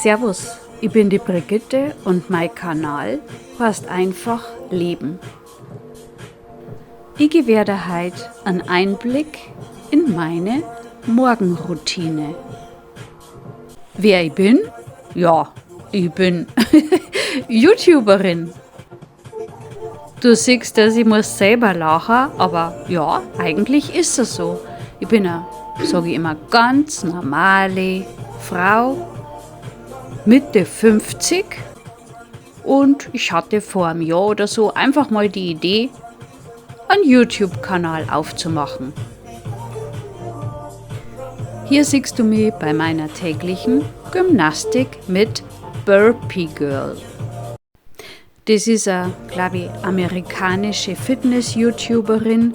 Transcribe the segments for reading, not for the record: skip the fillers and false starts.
Servus, ich bin die Brigitte und mein Kanal heißt einfach Leben. Ich gewähr dir heute einen Einblick in meine Morgenroutine. Wer ich bin? Ja, ich bin YouTuberin. Du siehst, dass ich muss selber lachen, aber ja, eigentlich ist es so. Ich bin eine, sage ich immer, ganz normale Frau, Mitte 50, und ich hatte vor einem Jahr oder so einfach mal die Idee, einen YouTube-Kanal aufzumachen. Hier siehst du mich bei meiner täglichen Gymnastik mit Burpee Girl. Das ist eine, glaub ich, amerikanische Fitness-YouTuberin,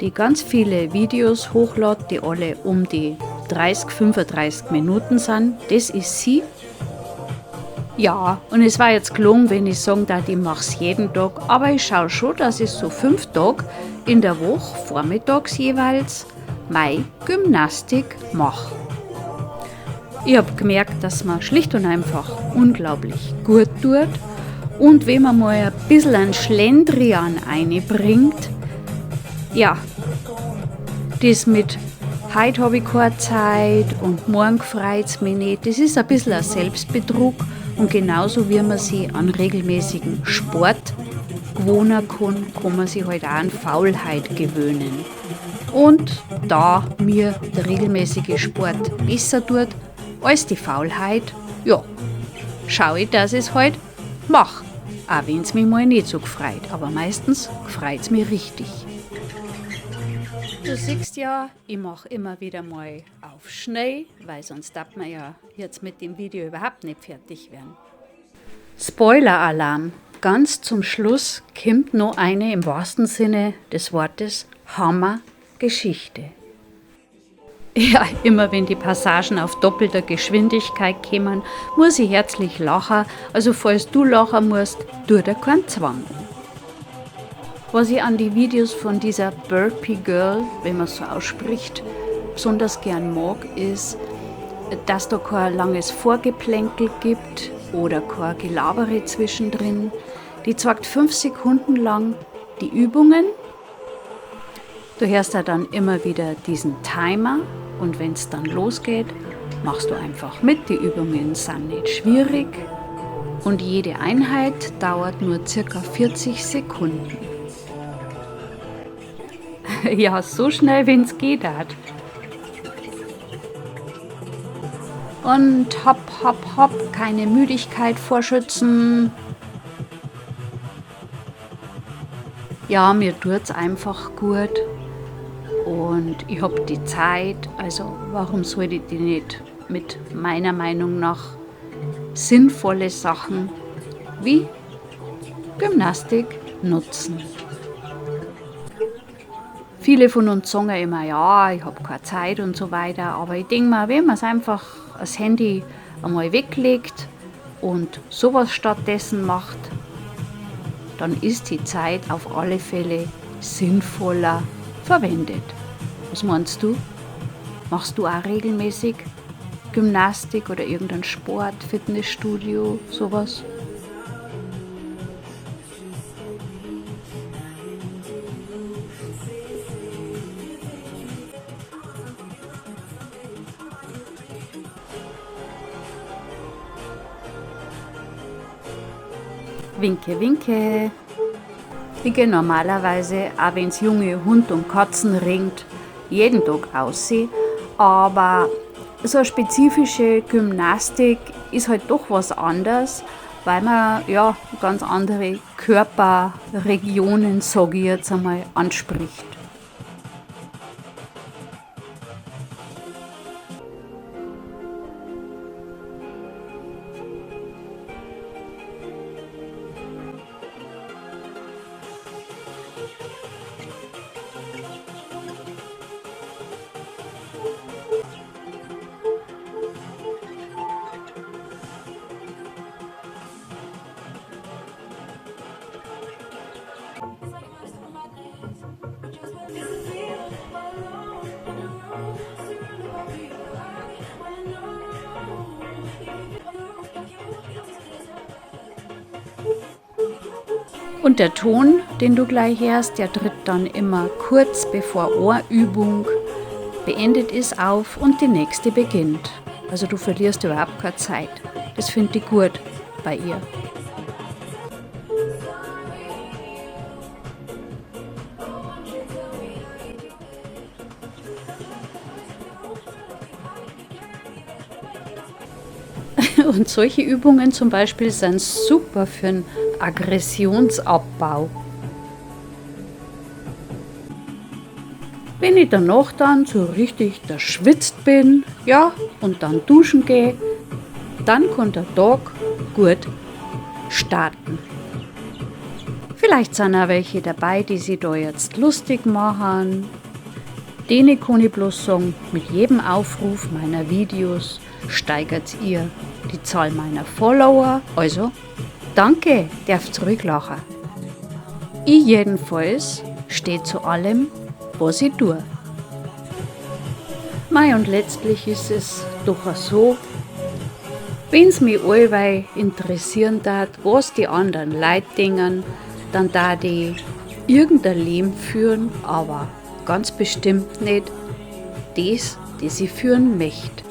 die ganz viele Videos hochlädt, die alle um die 30, 35 Minuten sind. Das ist sie. Ja, und es war jetzt gelungen, wenn ich sagen darf, ich mach's jeden Tag, aber ich schau schon, dass ich so 5 Tage in der Woche, vormittags jeweils, meine Gymnastik mach. Ich hab gemerkt, dass man schlicht und einfach unglaublich gut tut und wenn man mal ein bisschen einen Schlendrian einbringt, ja, das mit heute hab ich keine Zeit und morgen freut's mich nicht, das ist ein bisschen ein Selbstbetrug. Und genauso wie man sich an regelmäßigen Sport gewöhnen kann, kann man sich halt auch an Faulheit gewöhnen. Und da mir der regelmäßige Sport besser tut als die Faulheit, ja, schau ich, dass ich's halt mach. Auch wenn's mich mal nicht so gefreut, aber meistens freut's mich richtig. Du siehst ja, ich mach immer wieder mal auf schnell, weil sonst darf man ja jetzt mit dem Video überhaupt nicht fertig werden. Spoiler-Alarm! Ganz zum Schluss kommt noch eine im wahrsten Sinne des Wortes Hammer-Geschichte. Ja, immer wenn die Passagen auf doppelter Geschwindigkeit kommen, muss ich herzlich lachen. Also falls du lachen musst, tu dir keinen Zwang an. Was ich an die Videos von dieser Burpee Girl, wenn man so ausspricht, besonders gern mag, ist, dass da kein langes Vorgeplänkel gibt oder kein Gelabere zwischendrin. Die zeigt 5 Sekunden lang die Übungen. Du hörst da dann immer wieder diesen Timer und wenn's dann losgeht, machst du einfach mit. Die Übungen sind nicht schwierig und jede Einheit dauert nur circa 40 Sekunden. Ja, so schnell, wenn's geht hat. Und hopp, hopp, hopp, keine Müdigkeit vorschützen. Ja, mir tut's einfach gut und ich hab die Zeit, also warum sollte ich die nicht mit meiner Meinung nach sinnvolle Sachen wie Gymnastik nutzen? Viele von uns sagen ja immer, ja, ich hab keine Zeit und so weiter, aber ich denk mal, wenn man's einfach das Handy einmal weglegt und sowas stattdessen macht, dann ist die Zeit auf alle Fälle sinnvoller verwendet. Was meinst du? Machst du auch regelmäßig Gymnastik oder irgendeinen Sport, Fitnessstudio, sowas? Winke, winke. Ich gehe normalerweise, auch wenn's junge Hund und Katzen ringt, jeden Tag aussehen. Aber so eine spezifische Gymnastik ist halt doch was anderes, weil man ja ganz andere Körperregionen, sag ich jetzt einmal, anspricht. Und der Ton, den du gleich hörst, der tritt dann immer kurz bevor Ohrübung beendet ist auf und die nächste beginnt. Also du verlierst überhaupt keine Zeit. Das finde ich gut bei ihr. Und solche Übungen zum Beispiel sind super für einen Aggressionsabbau. Wenn ich danach dann so richtig erschwitzt bin, ja, und dann duschen gehe, dann kann der Tag gut starten. Vielleicht sind auch welche dabei, die sich da jetzt lustig machen. Denen kann ich bloß sagen, mit jedem Aufruf meiner Videos steigert ihr die Zahl meiner Follower. Also, danke, darf zurücklachen. Ich jedenfalls stehe zu allem, was ich tue. Mei, und letztlich ist es doch auch so, wenn's mich allweil interessieren tat, was die anderen Leute denken, dann da die irgendein Leben führen, aber ganz bestimmt nicht das, das ich führen möchte.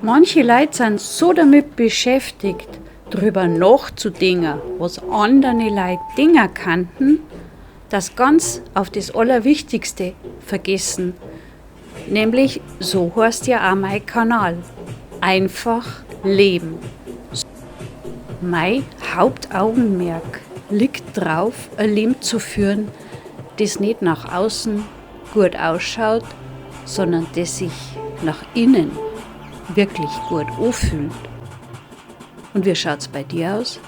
Manche Leute sind so damit beschäftigt, drüber nachzudenken, was andere Leute denken könnten, dass ganz auf das Allerwichtigste vergessen. Nämlich, so heißt ja auch mein Kanal. Einfach leben. Mein Hauptaugenmerk liegt drauf, ein Leben zu führen, das nicht nach außen gut ausschaut, sondern das sich nach innen wirklich gut anfühlt. Und wie schaut's bei dir aus?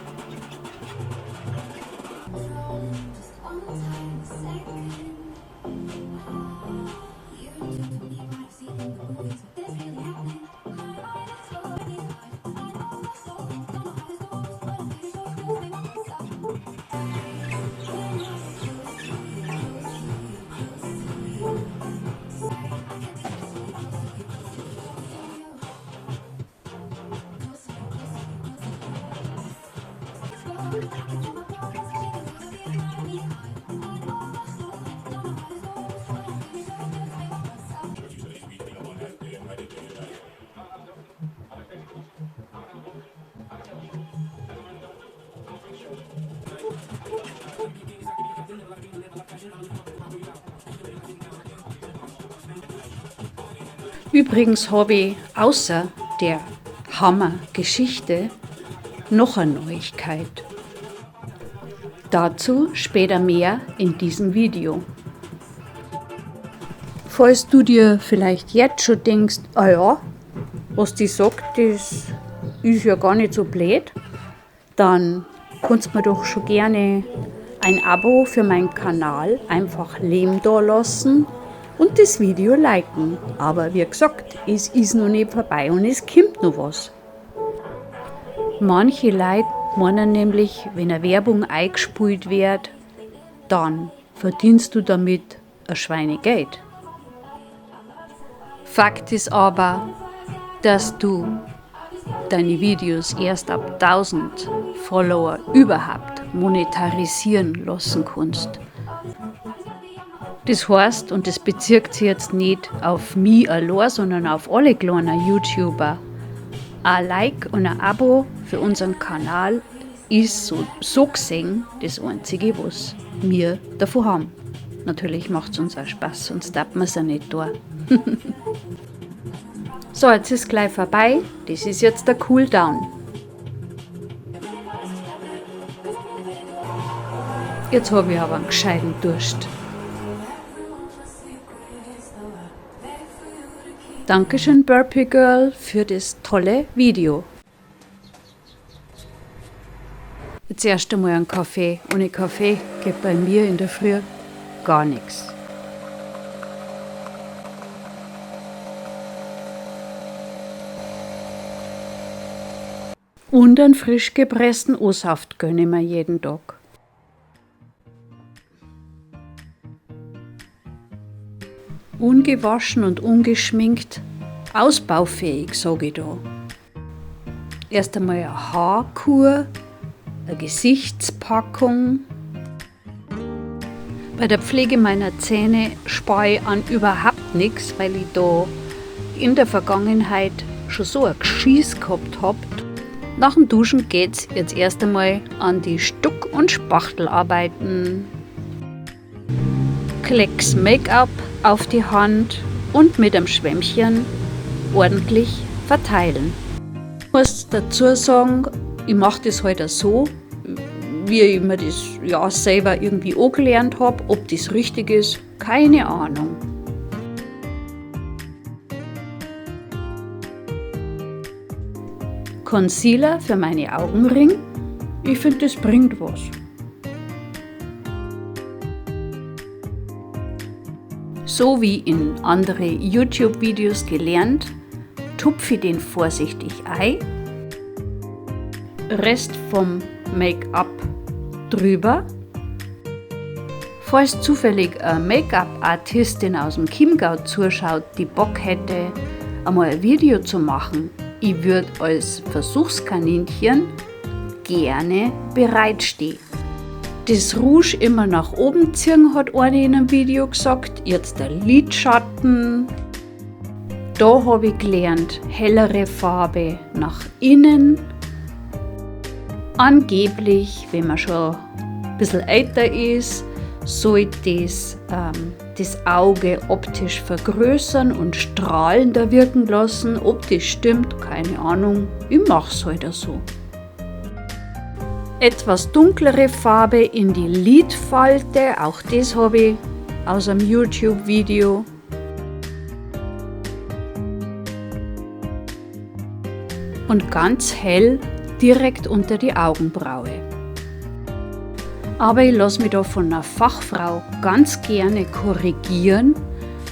Übrigens habe ich außer der Hammer-Geschichte noch eine Neuigkeit. Dazu später mehr in diesem Video. Falls du dir vielleicht jetzt schon denkst, ah ja, was die sagt, das ist ja gar nicht so blöd, dann kannst du mir doch schon gerne ein Abo für meinen Kanal einfach Leben da lassen und das Video liken. Aber wie gesagt, es ist noch nicht vorbei und es kommt noch was. Manche Leute meinen nämlich, wenn eine Werbung eingespult wird, dann verdienst du damit ein Schweinegeld. Fakt ist aber, dass du deine Videos erst ab 1000 Follower überhaupt monetarisieren lassen kannst. Das heißt, und das bezirkt sich jetzt nicht auf mich allein, sondern auf alle kleinen YouTuber, ein Like und ein Abo für unseren Kanal ist so gesehen das Einzige, was wir davon haben. Natürlich macht's uns auch Spaß, sonst darf man's ja nicht tun. So, jetzt ist gleich vorbei. Das ist jetzt der Cooldown. Jetzt hab ich aber einen gescheiten Durst. Dankeschön, Burpee Girl, für das tolle Video. Jetzt erst einmal einen Kaffee. Ohne Kaffee geht bei mir in der Früh gar nichts. Und einen frisch gepressten O-Saft gönne ich mir jeden Tag. Ungewaschen und ungeschminkt, ausbaufähig, sag ich da. Erst einmal eine Haarkur, Eine Gesichtspackung. Bei der Pflege meiner Zähne spare ich an überhaupt nichts, weil ich da in der Vergangenheit schon so ein Geschiss gehabt hab. Nach dem Duschen geht's jetzt erst einmal an die Stuck- und Spachtelarbeiten. Klecks Make-up auf die Hand und mit dem Schwämmchen ordentlich verteilen. Ich muss dazu sagen, ich mach das halt auch so, wie ich mir das ja selber irgendwie angelernt hab. Ob das richtig ist, keine Ahnung. Concealer für meine Augenringe. Ich find, das bringt was. So wie in andere YouTube-Videos gelernt, tupfe ich den vorsichtig ein. Rest vom Make-up drüber. Falls zufällig eine Make-up-Artistin aus dem Chiemgau zuschaut, die Bock hätte, einmal ein Video zu machen, ich würd als Versuchskaninchen gerne bereitstehen. Das Rouge immer nach oben ziehen, hat eine in einem Video gesagt. Jetzt der Lidschatten. Da hab ich gelernt, hellere Farbe nach innen. Angeblich, wenn man schon ein bisschen älter ist, soll das Auge optisch vergrößern und strahlender wirken lassen. Ob das stimmt, keine Ahnung. Ich mach's halt so. Etwas dunklere Farbe in die Lidfalte, auch das habe ich aus einem YouTube-Video. Und ganz hell direkt unter die Augenbraue. Aber ich lass mich da von einer Fachfrau ganz gerne korrigieren,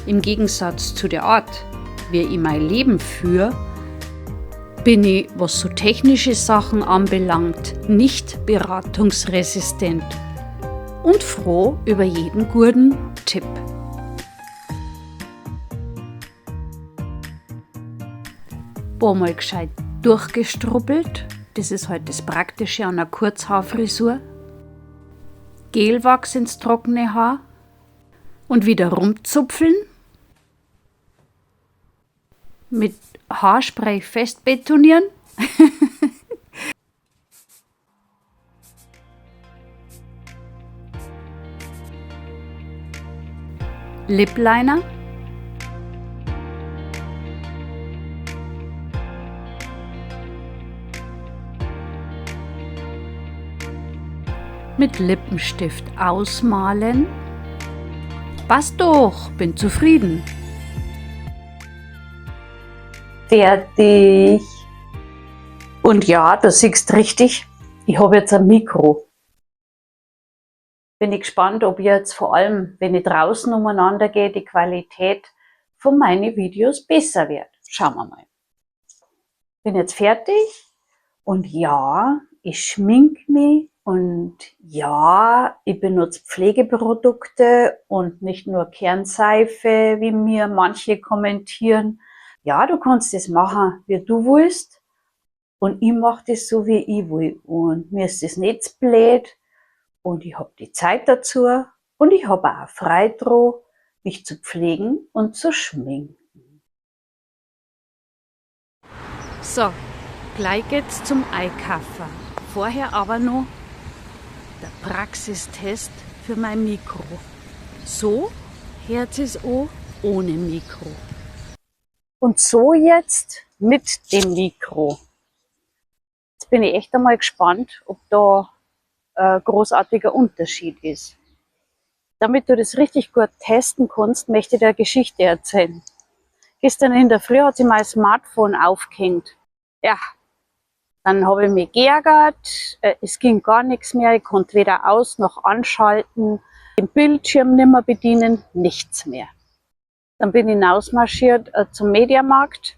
im Gegensatz zu der Art, wie ich mein Leben führe, bin ich, was so technische Sachen anbelangt, nicht beratungsresistent und froh über jeden guten Tipp. Paar Mal gescheit durchgestrubbelt, das ist halt das Praktische an einer Kurzhaarfrisur. Gelwachs ins trockene Haar und wieder rumzupfeln. Mit Haarspray festbetonieren. Lip Liner. Mit Lippenstift ausmalen. Passt doch, bin zufrieden. Fertig. Und ja, du siehst richtig, ich habe jetzt ein Mikro. Bin ich gespannt, ob jetzt vor allem, wenn ich draußen umeinander gehe, die Qualität von meinen Videos besser wird. Schauen wir mal. Bin jetzt fertig und ja, ich schmink mich und ja, ich benutze Pflegeprodukte und nicht nur Kernseife, wie mir manche kommentieren. Ja, du kannst das machen, wie du willst. Und ich mach das so, wie ich will. Und mir ist das nicht zu blöd. Und ich hab die Zeit dazu. Und ich hab auch Freude dran, mich zu pflegen und zu schminken. So, gleich geht's zum Einkaufen. Vorher aber noch der Praxistest für mein Mikro. So hört es an ohne Mikro. Und so jetzt mit dem Mikro. Jetzt bin ich echt einmal gespannt, ob da ein großartiger Unterschied ist. Damit du das richtig gut testen kannst, möchte ich dir eine Geschichte erzählen. Gestern in der Früh hat sich mein Smartphone aufgehängt. Ja, dann habe ich mich geärgert, es ging gar nichts mehr, ich konnte weder aus- noch anschalten, den Bildschirm nimmer bedienen, nichts mehr. Dann bin ich hinausmarschiert zum Mediamarkt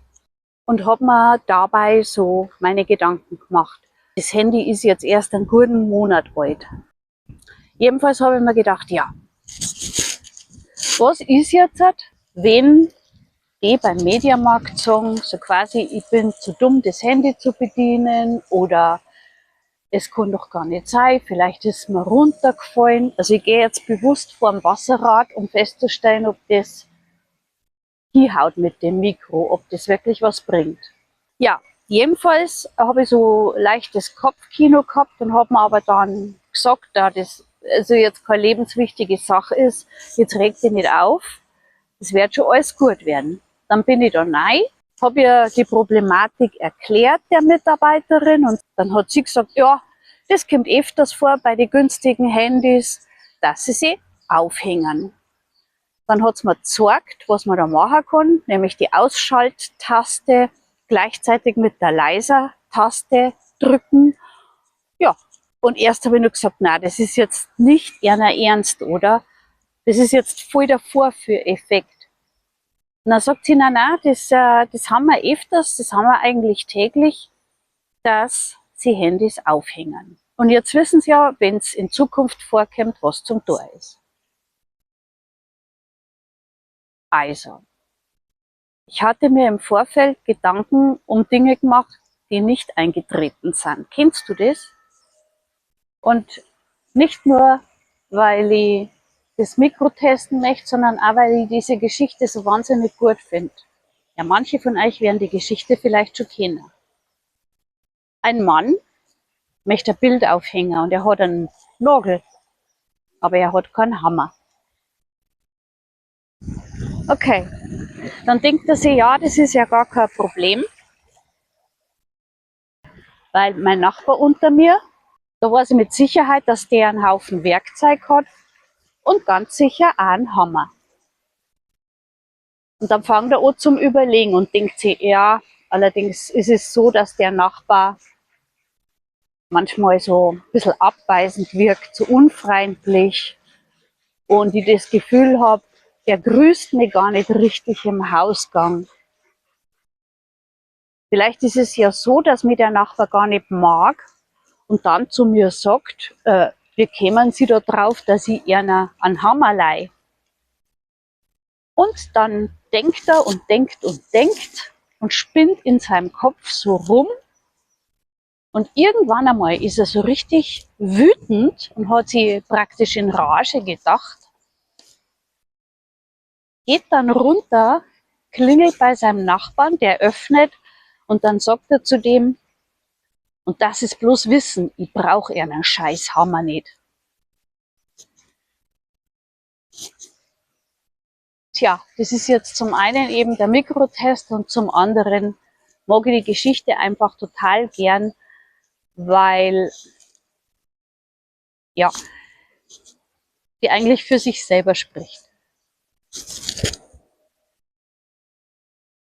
und hab mir dabei so meine Gedanken gemacht. Das Handy ist jetzt erst einen guten Monat alt. Jedenfalls habe ich mir gedacht, ja, was ist jetzt, wenn die beim Mediamarkt sagen, so quasi, ich bin zu dumm, das Handy zu bedienen oder Es kann doch gar nicht sein, vielleicht ist mir runtergefallen. Also ich gehe jetzt bewusst vorm Wasserrad, um festzustellen, ob das hinhaut mit dem Mikro, ob das wirklich was bringt. Ja, jedenfalls habe ich so leichtes Kopfkino gehabt und habe mir aber dann gesagt, da das also jetzt keine lebenswichtige Sache ist, jetzt reg dich nicht auf, es wird schon alles gut werden. Dann bin ich da rein, habe ihr die Problematik erklärt, der Mitarbeiterin, und dann hat sie gesagt, ja, das kommt öfters vor bei den günstigen Handys, dass sie sie aufhängen. Dann hat's mir gezeigt, was man da machen kann, nämlich die Ausschalttaste gleichzeitig mit der Leiser-Taste drücken. Ja, und erst habe ich nur gesagt, na, das ist jetzt nicht ihr Ernst, oder? Das ist jetzt voll der Vorführeffekt. Und dann sagt sie, na, na, das haben wir öfters, das haben wir eigentlich täglich, dass sie Handys aufhängen. Und jetzt wissen sie ja, wenn's in Zukunft vorkommt, was zum Tor ist. Also, ich hatte mir im Vorfeld Gedanken um Dinge gemacht, die nicht eingetreten sind. Kennst du das? Und nicht nur, weil ich das Mikro testen möchte, sondern auch, weil ich diese Geschichte so wahnsinnig gut finde. Ja, manche von euch werden die Geschichte vielleicht schon kennen. Ein Mann möchte ein Bild aufhängen und er hat einen Nagel, aber er hat keinen Hammer. Okay, dann denkt er sich, ja, das ist ja gar kein Problem, weil mein Nachbar unter mir, da weiß ich mit Sicherheit, dass der einen Haufen Werkzeug hat und ganz sicher auch einen Hammer. Und dann fängt er an zum Überlegen und denkt sich, ja, allerdings ist es so, dass der Nachbar manchmal so ein bisschen abweisend wirkt, so unfreundlich und ich das Gefühl hab, der grüßt mich gar nicht richtig im Hausgang. Vielleicht ist es ja so, dass mich der Nachbar gar nicht mag und dann zu mir sagt, wie kämen Sie da drauf, dass ich einer einen Hammer leih? Und dann denkt er und denkt und denkt und spinnt in seinem Kopf so rum. Und irgendwann einmal ist er so richtig wütend und hat sich praktisch in Rage gedacht, geht dann runter, klingelt bei seinem Nachbarn, der öffnet und dann sagt er zu dem, und das ist bloß Wissen, ich brauch einen scheiß Hammer nicht. Tja, das ist jetzt zum einen eben der Mikrotest und zum anderen mag ich die Geschichte einfach total gern, weil, ja, die eigentlich für sich selber spricht.